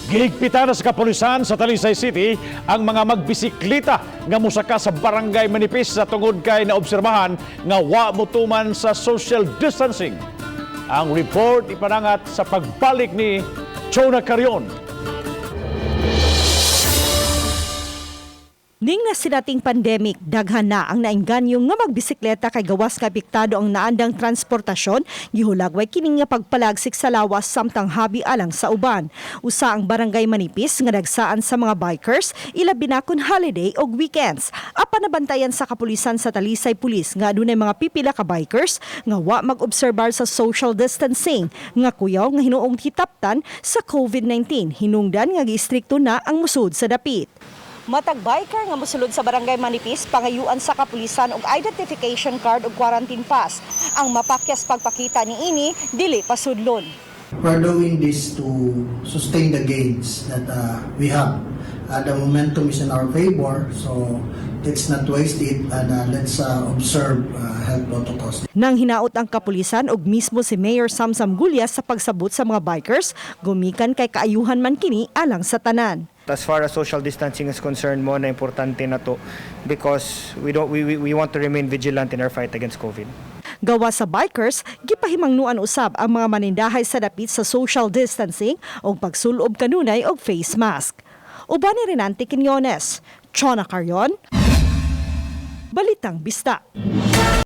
Gihigpitan na sa kapulisan sa Talisay City ang mga magbisikleta nga musaka sa Barangay Manipis sa tungod kay naobserbahan nga wa motuman sa social distancing. Ang report ipanangat sa pagbalik ni Chona Carion. Ning nasinating pandemic, daghan na ang nainganyo nga magbisikleta kay gawas nga apektado ang naandang transportasyon, gihulagway kini nga pagpalagsik sa lawas samtang habi alang sa uban. Usa ang Barangay Manipis nga nagsaan sa mga bikers, ilabi na kun holiday og weekends. Apan nabantayan sa kapulisan sa Talisay Police nga adunay mga pipila ka bikers nga wa mag-obserbar sa social distancing nga kuyaw nga hinuong hitaptan sa COVID-19, hinungdan nga giistrikto na ang musud sa dapit. Matag biker nga mosulod sa Barangay Manipis pangayuan sa kapulisan og identification card ug quarantine pass. Ang mapakyas pagpakita niini, dili pasudlon. We're doing this to sustain the gains that we have. The momentum is in our favor, so let's not waste it and let's observe health protocols. Nang hinaot ang kapulisan ug mismo si Mayor Samsam Gullas sa pagsabot sa mga bikers, gumikan kay kaayuhan man kini alang sa tanan. As far as social distancing is concerned, mao na importante na to because we don't we want to remain vigilant in our fight against COVID. Gawa sa bikers, gipahimangnuan usab ang mga manindahay sa dapit sa social distancing ug pagsulob kanunay og face mask. Uban ni Renante Quiñones, Chona Carion, Balitang Bista.